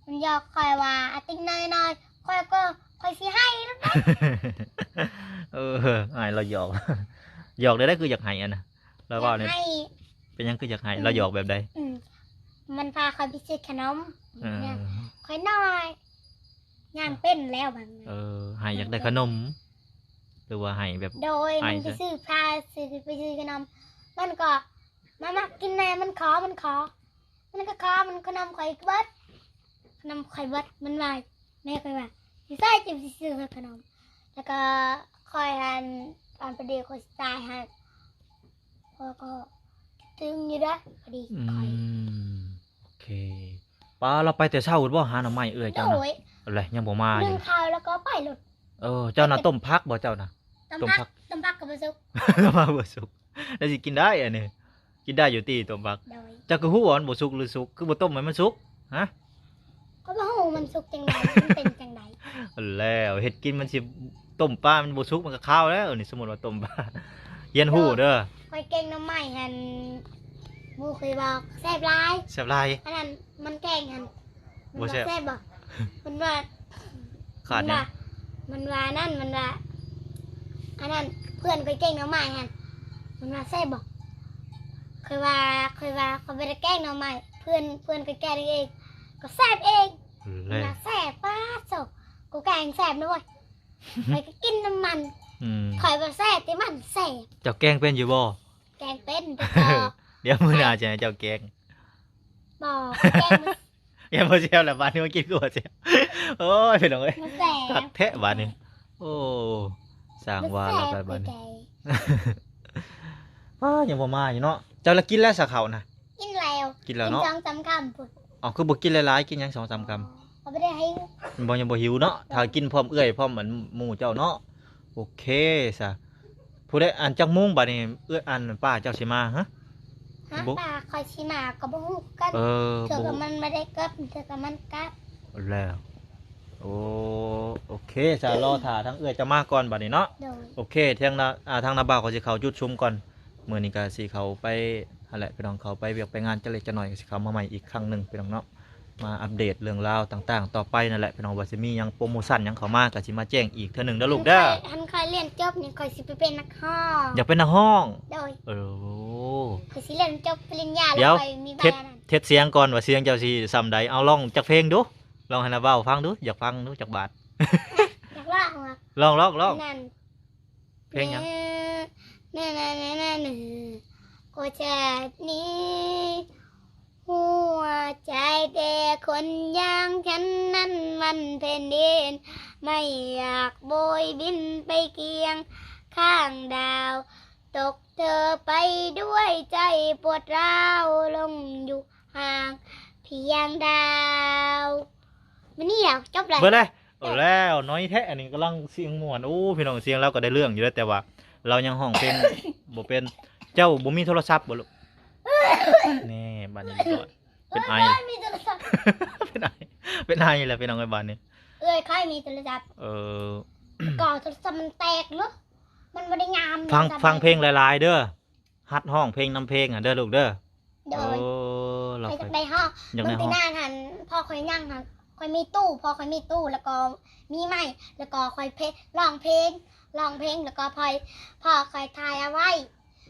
ມັນຫຍອກຂ້ອຍວ່າ ອາຕິງນ້ອຍໆ ຂ້ອຍກໍ ຂ້ອຍຊິໃຫ້. ເອີ ອ້າຍລາວຫຍອກ ຫຍອກແນວໃດຄືຢາກໃຫ້ຫັ້ນນະ? ລາວເວົ້ານີ້ ເປັນຫຍັງຄືຢາກໃຫ້? ອືມ ລາວຫຍອກແບບໃດ? ອືມ ມັນພາຂ້ອຍໄປຊື້ຂະໜົມ. ເອີ ຂ້ອຍນ້ອຍ ຍ່າງເປັນແລ້ວບາດນີ້. ເອີ ໃຫ້ຢາກໄດ້ຂະໜົມ ຫຼືວ່າໃຫ້ແບບ ໂດຍ ມັນໄປຊື້ ພາຊື້ ໄປຊື້ຂະໜົມ ມັນກໍມາມັກກິນແດ່ ມັນຂໍ ມັນຂໍ ມັນກໍຂໍ ມັນຂະໜົມຂ້ອຍເບິດ ຂະໜົມຂ້ອຍເບິດ. ມັນວ່າ ແມ່ຂ້ອຍວ່າ ຢູ່ໃສຈຶ່ງຊິຊື້ໃຫ້ຂະໜົມ? ແລ້ວກໍຂ້ອຍຫັ້ນ ຕອນພໍດີຂ້ອຍຊິຕາຍຫັ້ນ ຂ້ອຍກໍຕຶງຢູ່ເດ້ ພໍດີ ອືມ ຂ້ອຍ ໂອເຄ. ປ້າ ລາວໄປແຕ່ເຊົ້າພຸ້ນບໍ່ ຫາໜໍ່ໄມ້ເອື້ອຍເຈົ້ານະ? ໂດຍ. ແລ້ວຍັງບໍ່ມາຢູ່ ໜຶ້ງເຂົ້າແລ້ວກໍໄປໂລດ. ເອີ ເຈົ້ານະຕົ້ມຜັກບໍ່ເຈົ້ານະ? ຕົ້ມຜັກ ຕົ້ມຜັກກໍບໍ່ສຸກ ຕົ້ມຜັກບໍ່ສຸກ ແລ້ວຊິກິນໄດ້ອັນນີ້? ກິນໄດ້ຢູ່ຕິຕົ້ມຜັກ? ໂດຍ. ເຈົ້າຄືຮູ້ວ່າມັນບໍ່ສຸກຫຼືສຸກ ຄືບໍ່ຕົ້ມໃຫ້ມັນສຸກ? ຮະ? ຂ້ອຍບໍ່ຮູ້ມັນສຸກຈັ່ງໃດ ມັນເປັນຈັ່ງໃດ. ແລ້ວເຮັດກິນມັນຊິຕົ້ມປາ ມັນບໍ່ສຸກມັນກໍຄາວແລ້ວນີ້. ສົມມຸດວ່າຕົ້ມປາ ຮຽນຮູ້ເດີ. ໂດຍ. ຂ້ອຍແກງໜໍ່ໄມ້ຫັ້ນ ໝູ່ເຄີຍບອກແຊບຫຼາຍ ແຊບຫຼາຍ. ອັນນັ້ນມັນແກງຫັ້ນ ມັນວ່າ ບໍ່ແຊບ ແຊບບໍ່? ມັນວ່າ ຂາດຫຍັງ? ມັນວ່າ ມັນວ່ານັ້ນ ມັນວ່າ ອັນນັ້ນ ເພື່ອນຂ້ອຍແກງໜໍ່ໄມ້ຫັ້ນ ມັນວ່າແຊບບໍ່? ຂ້ອຍວ່າ ຂ້ອຍວ່າຂ້ອຍບໍ່ໄດ້ແກງໜໍ່ໄມ້ ເພື່ອນ ເພື່ອນຂ້ອຍແກງເອງ ກໍແຊບເອງ. ແລ້ວ ມັນວ່າແຊບ ປາດໂທ້ ກູແກງແຊບນະເວີຍ ຂ້ອຍກໍກິນນຳມັນ. ອືມ ຂ້ອຍວ່າແຊບ ແຕ່ມັນແຊບ. ເຈົ້າແກງເປັນຢູ່ບໍ່? ແກງເປັນ ແຕ່ກໍ ດຽວມື້ໜ້າຈະໃຫ້ເຈົ້າແກງ. ບໍ່ ແກງບໍ່ ຍັງບໍ່ແຊບລະ ບາດນີ້ມາກິນກໍບໍ່ແຊບ. ໂອ້ຍ ພີ່ນ້ອງເອີຍ ບໍ່ແຊບ ຄັກແທ້ບາດນີ້. ໂອ້ ສ້າງວ່າລະໄປບາດນີ້. ປ້າ ຍັງບໍ່ມາຢູ່ເນາະ. ເຈົ້າລະກິນແລ້ວຊະເຂົ້ານະ? ກິນແລ້ວ ກິນແລ້ວເນາະ ສອງສາມຄຳພຸ້ນ. ເອົ້າ ຄືບໍ່ກິນຫຼາຍໆ ກິນຫຍັງສອງສາມຄຳ? ເຂົາບໍ່ໄດ້ໃຫ້ ບໍ່ ຍັງບໍ່ຫິວເນາະ. ເອີ ຖ້າກິນພ້ອມເອື້ອຍ ພ້ອມອັນໝູ່ເຈົ້າເນາະ. ໂອເຄຊະ. ຜູ້ໃດ ອັນ ຈັກໂມງບາດນີ້ ເອື້ອຍ ອັນ ປ້າເຈົ້າຊິມາ? ຮະ? ຮະ? ບໍ່ ປ້າຂ້ອຍຊິມາກໍບໍ່ຮູ້ຄືກັນ. ເອີ ເທື່ອກໍມັນບໍ່ໄດ້ກັບ ເທື່ອກໍມັນກັບ. ແລ້ວ ໂອ້ ໂອເຄ ສາລໍຖ້າທາງເອື້ອຍຈະມາກ່ອນບາດນີ້ເນາະ. ໂດຍ ໂອເຄ ທາງນາ ອ່າ ທາງນ້າບ່າວກໍຊິເຂົ້າຈຸດຊຸມກ່ອນ. ມື້ນີ້ກໍຊິເຂົ້າໄປຫັ້ນແຫຼະ ພີ່ນ້ອງ ເຂົ້າໄປວຽກໄປງານຈັກເລັກຈັກນ້ອຍ ກໍຊິເຂົ້າມາໃໝ່ອີກຄັ້ງໜຶ່ງ ພີ່ນ້ອງເນາະ. ມາອັບເດດເລື່ອງລາວຕ່າງໆຕໍ່ໄປນັ້ນແຫຼະ ພີ່ນ້ອງ ວ່າຊິມີຫຍັງ ໂປຣໂມຊັນຫຍັງເຂົ້າມາ ກໍຊິມາແຈ້ງອີກເທື່ອໜຶ່ງເດີລູກເດີ. ຄັນຂ້ອຍ ຄັນຂ້ອຍຮຽນຈົບນີ້ ຂ້ອຍຊິໄປເປັນນັກຮ້ອງ. ຢາກເປັນນັກຮ້ອງ? ໂດຍ ເອີ ຂ້ອຍຊິຮຽນຈົບປະລິນຍາ ແລ້ວຂ້ອຍມີໃບອັນນັ້ນ. ເທດສຽງກ່ອນວ່າສຽງເຈົ້າຊິສ່ຳໃດ. ເອົາ ລອງຈັກເພງດູ ລອງໃຫ້ນ້າບ່າວຟັງດູ ຢາກຟັງດູຈັກບາດ. ຢາກຮ້ອງຫວາ? ລອງ ລອງ ລອງ. ອັນນັ້ນ ເພງຫຍັງ? ແນ່ໆໆໆ ກໍຊາດນີ້ ຫົວໃຈແຕ່ຄົນຢ່າງສັນນັ້ນ ມັນແຜ່ນດິນ ໄມ່ຢາກໂບຍບິນໄປຄຽງຂ້າງດາວ ຕົກເທີໄປດ້ວຍໃຈປວດຮ້າວ ລົງຢູ່ຫ່າງພຽງດາວ. ມື້ນີ້ແລ້ວ ຈົບແລ້ວ ເບິດເລີຍ. ເອົາແລ້ວ ນ້ອຍແທ້ ອັນນີ້ກຳລັງສຽງມ່ວນ. ໂອ້ ພີ່ນ້ອງ ສຽງລາວກໍໄດ້ເລື່ອງຢູ່ເດ້ ແຕ່ວ່າລາວຍັງຮ້ອງເພງບໍ່ເປັນ. ເຈົ້າບໍ່ມີໂທລະສັບບໍ່ລູກ? ແນ່ ບາດນີ້ເປັນໄອ ເອື້ອຍຂ້ອຍມີໂທລະສັບ ເປັນໄອ ເປັນໄອແລ້ວ ພີ່ນ້ອງເອີຍ ບາດນີ້. ເອື້ອຍຂ້ອຍມີໂທລະສັບ ເອີ ກໍໂທລະສັບມັນແຕກເນາະ ມັນບໍ່ໄດ້ງາມ. ຟັງ ຟັງເພງຫຼາຍໆເດີ ຫັດຮ້ອງເພງນຳເພງຫັ້ນເດີລູກເດີ. ໂດຍ ໂອ້ ລາວຢາກໄດ້ຮ້ອງ ຢາກໄດ້ຮ້ອງ. ເມື່ອກີ້ນັ້ນຫັ້ນ ພໍ່ຂ້ອຍຍັງຫັ້ນ ຂ້ອຍມີຕູ້ ພໍ່ຂ້ອຍມີຕູ້ ແລ້ວກໍມີໄມ້ ແລ້ວກໍຂ້ອຍເພ ຮ້ອງເພງ ຮ້ອງເພງ ແລ້ວກໍພໍ່ ພໍ່ຂ້ອຍຖ່າຍເອົາໄວ້.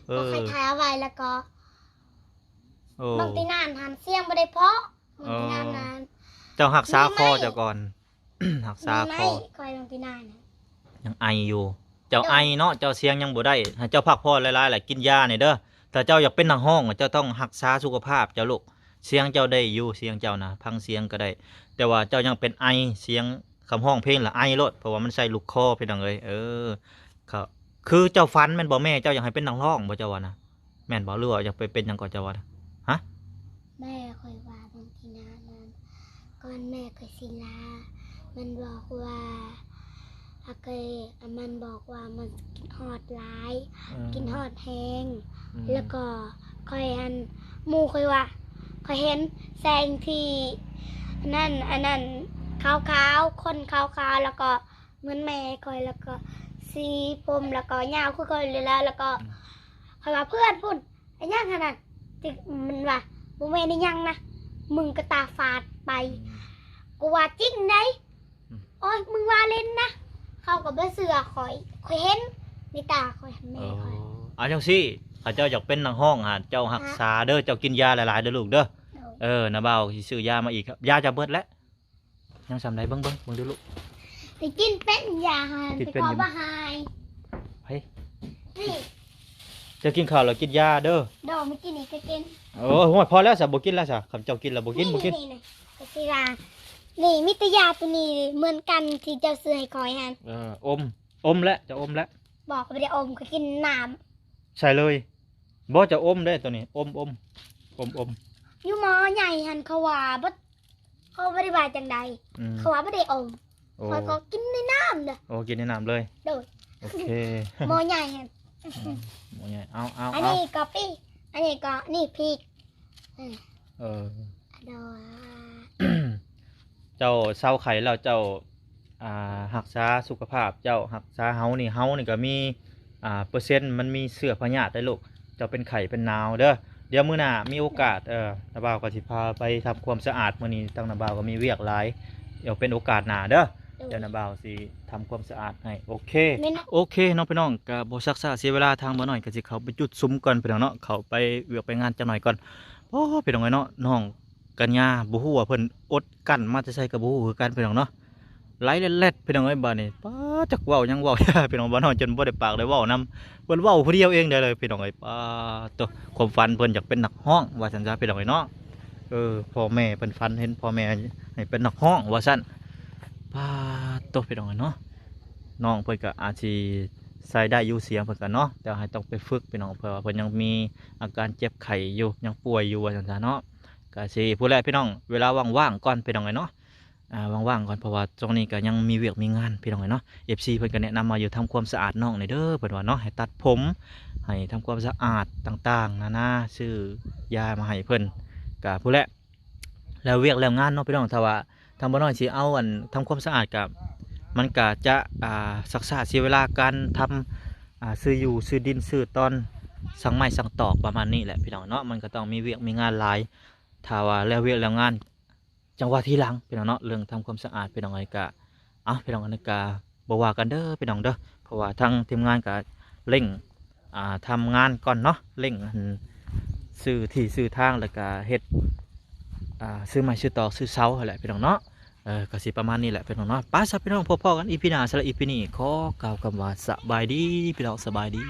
ເອີ ພໍ່ຂ້ອຍຖ່າຍເອົາໄວ້ ແລ້ວກໍ ໂອ້ ບາງທີນັ້ນຫັ້ນສຽງບໍ່ໄດ້ເພາະ ບາງທີນັ້ນນັ້ນ. ເຈົ້າຮັກສາຄໍເຈົ້າກ່ອນ ຮັກສາຄໍ. ຂ້ອຍບາງທີນັ້ນຍັງໄອຢູ່ ເຈົ້າໄອເນາະ ເຈົ້າສຽງຍັງບໍ່ໄດ້ ໃຫ້ເຈົ້າພັກຜ່ອນຫຼາຍໆ ແລະ ກິນຢາແດ່ເດີ. ຖ້າເຈົ້າຢາກເປັນນັກຮ້ອງ ເຈົ້າຕ້ອງຮັກສາສຸຂະພາບເຈົ້າລູກ. ສຽງເຈົ້າໄດ້ຢູ່ ສຽງເຈົ້ານະ ຟັງສຽງກໍໄດ້ ແຕ່ວ່າເຈົ້າຍັງເປັນໄອ ສຽງ ຄຳຮ້ອງເພງລະໄອໂລດ ເພາະວ່າມັນໃສ່ລູກຄໍ ພີ່ນ້ອງເອີຍ. ເອີ ຄືເຈົ້າຝັນແມ່ນບໍ່? ແມ່ເຈົ້າຢາກໃຫ້ເປັນນັກຮ້ອງບໍ່ ເຈົ້າວ່ານະ? ແມ່ນບໍ່ ຫຼືວ່າຢາກໄປເປັນຫຍັງກໍ ເຈົ້າວ່ານະ? ຮະ? ແມ່ຂ້ອຍວ່າບາງທີນະ ມັນ ກ່ອນແມ່ຂ້ອຍຊິລາ ມັນບອກວ່າ ອາເກ ມັນບອກວ່າມັນຄິດຮອດຫຼາຍ ເອີ ຄິດຮອດແຮງ. ອືມ ແລ້ວກໍຂ້ອຍ ອັນ ໝູ່ຂ້ອຍວ່າ ຂ້ອຍເຫັນແສງທີ່ ອັນນັ້ນ ອັນນັ້ນ ຂາວໆ ຄົນຂາວໆ ແລ້ວກໍ ເໝືອນແມ່ຂ້ອຍ ແລ້ວກໍສີຜົມ ແລ້ວກໍຍາວຄືຂ້ອຍເລີຍ ແລ້ວກໍ ອືມ ຂ້ອຍວ່າ ເພື່ອນພຸ້ນ ອີຫຍັງຫັ້ນນະ ທີ່ມັນວ່າ ບໍ່ແມ່ນອີຫຍັງນະ ມຶງກໍຕາຝາດໄປ. ອືມ ກູວ່າຈິງໃດ໋. ອືມ ໂອ້ຍ ມຶງວ່າຫຼິ້ນນະ ເຂົາກໍບໍ່ເຊື່ອຂ້ອຍ ຂ້ອຍເຫັນໃນຕາຂ້ອຍ ແມ່ຂ້ອຍ. ເອີ ເອົາຈັ່ງຊີ້ ຖ້າເຈົ້າຢາກເປັນນັກຮ້ອງຫັ້ນ ເຈົ້າຮັກສາເດີ ເຈົ້າກິນຢາຫຼາຍໆເດີລູກເດີ. ໂດຍ ເອີ ນ້າບ່າວຊິຊື້ຢາມາອີກ ຢາເຈົ້າເບິດແລ້ວ. ຍັງສ່ຳໃດ ເບິ່ງ ເບິ່ງ ເບິ່ງດູລູກ. ໄປກິນເປັນຢາຫັ້ນ ໄປເປັນ ໄປກໍບໍ່ຫາຍ. ເຮີ້ຍ ນີ້ ເຈົ້າກິນເຂົ້າແລ້ວກິນຢາເດີ. ດອກ ມື້ກີ້ນີ້ກໍກິນ. ໂອ້ຍ ໂອ້ຍ ພໍແລ້ວຊະ ບໍ່ກິນແລ້ວຊະ ຄັນເຈົ້າກິນແລ້ວບໍ່ກິນ ນີ້ ບໍ່ກິນ. ນີ້ ນີ້ ກໍຊິວ່າ ນີ້ ມີແຕ່ຢາໂຕນີ້ເໝືອນກັນທີ່ເຈົ້າຊື້ໃຫ້ຂ້ອຍຫັ້ນ. ເອີ ອົມ ອົມແຫຼະ ເຈົ້າອົມແຫຼະ. ບໍ່ ຂ້ອຍບໍ່ໄດ້ອົມ ຂ້ອຍກິນນ້ຳ. ໃສ່ເລີຍ. ບໍ່ ເຈົ້າອົມເດ້ໂຕນີ້ ອົມ ອົມ ອົມ ອົມ. ຢູ່ໝໍໃຫຍ່ຫັ້ນເຂົາວ່າບໍ່ ເຂົາບໍ່ໄດ້ວ່າຈັ່ງໃດ. ອືມ ເຂົາວ່າບໍ່ໄດ້ອົມ. ໂອ້ ຂ້ອຍກໍກິນໃນນ້ຳເດ້. ໂອ້ ກິນໃນນ້ຳເລີຍ. ໂດຍ ໂອເຄ ໝໍໃຫຍ່ຫັ້ນ. ອືມ ໝໍໃຫຍ່ ເອົາ ເອົາ ອັນນີ້ກໍປີ ອັນນີ້ກໍ ນີ້ພີກ. ເອີ ໂດຍ ເຈົ້າເຊົາໄຂ້ແລ້ວ ເຈົ້າ ອ່າ ຮັກສາສຸຂະພາບເຈົ້າ ຮັກສາເຮົານີ້ ເຮົານີ້ກໍມີ ອ່າ ເປີເຊັນ ມັນມີເຊື້ອພະຍາດໄດ໋ລູກ. ເຈົ້າເປັນໄຂ້ເປັນໜາວເດີ. ດຽວມື້ໜ້າມີໂອກາດ ເອີ ນ້າບ່າວກໍຊິພາໄປທຳຄວາມສະອາດ. ມື້ນີ້ທາງນ້າບ່າວກໍມີວຽກຫຼາຍ ດຽວເປັນໂອກາດໜ້າເດີ. ໂດຍ ດຽວນ້າບ່າວຊິທຳຄວາມສະອາດໃຫ້. ໂອເຄ ແມ່ນ ໂອເຄເນາະພີ່ນ້ອງ ກໍບໍ່ຊັກຊ້າເສຍເວລາ ທາງບ່າວນ້ອຍກໍຊິເຂົ້າໄປຈຸດຊຸມກ່ອນພີ່ນ້ອງເນາະ ເຂົ້າໄປວຽກໄປງານຈັກໜ່ອຍກ່ອນ. ໂອ້ ພີ່ນ້ອງເອີຍເນາະ ນ້ອງກັນຍາ ບໍ່ຮູ້ວ່າເພິ່ນອົດກັ້ນມາແຕ່ໃສກໍບໍ່ຮູ້ຄືກັນພີ່ນ້ອງເນາະ. ໄຫຼແລັດໆ ພີ່ນ້ອງເອີຍ ບາດນີ້ ປາ ຈັກເວົ້າຫຍັງເວົ້າ ພີ່ນ້ອງ ບ່າວນ້ອຍຈົນບໍ່ໄດ້ປາກໄດ້ເວົ້ານຳ ເພິ່ນເວົ້າຜູ້ດຽວເອງໄດ້ເລີຍພີ່ນ້ອງເອີຍ. ປາໂຕ ຄວາມຝັນເພິ່ນຢາກເປັນນັກຮ້ອງວ່າຊັ້ນຊະພີ່ນ້ອງເອີຍເນາະ. ເອີ ພໍ່ແມ່ເພິ່ນຝັນເຫັນພໍ່ແມ່ໃຫ້ເປັນນັກຮ້ອງວ່າຊັ້ນ. ປາໂຕ ພີ່ນ້ອງເອີຍເນາະ ນ້ອງເພິ່ນກໍອາດຊິໃຊ້ໄດ້ຢູ່ສຽງເພິ່ນກໍເນາະ ແຕ່ໃຫ້ຕ້ອງໄປຝຶກພີ່ນ້ອງ ເພາະວ່າເພິ່ນຍັງມີອາການເຈັບໄຂ້ຢູ່ ຍັງປ່ວຍຢູ່ວ່າຊັ້ນຊະເນາະ. ກໍຊິພຸ້ນແຫຼະພີ່ນ້ອງ ເວລາວ່າງໆກ່ອນພີ່ນ້ອງເອີຍເນາະ. ອ່າ ວ່າງໆກ່ອນ ເພາະວ່າຊ່ວງນີ້ກໍຍັງມີວຽກມີງານພີ່ນ້ອງເອີຍເນາະ. ເອັຟຊີ ເພິ່ນກໍແນະນຳມາຢູ່ ທຳຄວາມສະອາດນ້ອງແດ່ເດີ ເພິ່ນວ່າເນາະ ໃຫ້ຕັດຜົມ ໃຫ້ທຳຄວາມສະອາດຕ່າງໆນານາ ຊື້ຢາມາໃຫ້ເພິ່ນ ກໍພຸ້ນແຫຼະ ແລ້ວວຽກແລ້ວງານເນາະພີ່ນ້ອງ. ຖ້າວ່າ ທາງບໍ່ນ້ອຍຊິເອົາອັນ ທຳຄວາມສະອາດ ກະ ມັນກະຈະ ອ່າ ຊັກຊ້າເສຍເວລາການທຳ ອ່າ ຊື້ຢູ່ຊື້ດິນ ຊື້ຕອນ ສ້າງໄມ້ສ້າງຕອກ ປະມານນີ້ແຫຼະພີ່ນ້ອງເນາະ. ມັນກະຕ້ອງມີວຽກມີງານຫຼາຍ ຖ້າວ່າແລ້ວວຽກແລ້ວງານ ຈັ່ງວ່າທີຫຼັງພີ່ນ້ອງເນາະ. ເລື່ອງທຳຄວາມສະອາດພີ່ນ້ອງເອີຍ ກະ ເອົາ ພີ່ນ້ອງ ອັນນີ້ກະບໍ່ວ່າກັນເດີພີ່ນ້ອງເດີ ເພາະວ່າທາງທີມງານກະເລັ່ງ ອ່າ ທຳງານກ່ອນເນາະ ເລັ່ງອັນ ຊື້ທີ່ຊື້ທາງ ແລ້ວກະເຮັດ ອ່າ ຊື້ໄມ້ຊື້ຕອກຊື້ເສົາຫັ້ນແຫຼະພີ່ນ້ອງເນາະ. ເອີ ກະຊິປະມານນີ້ແຫຼະພີ່ນ້ອງເນາະ. ໄປຊະພີ່ນ້ອງ ພົບພໍ້ກັນອີພີໜ້າ. ສຳລັບອີພີນີ້ຂໍກ່າວຄຳວ່າສະບາຍດີພີ່ນ້ອງ ສະບາຍດີ.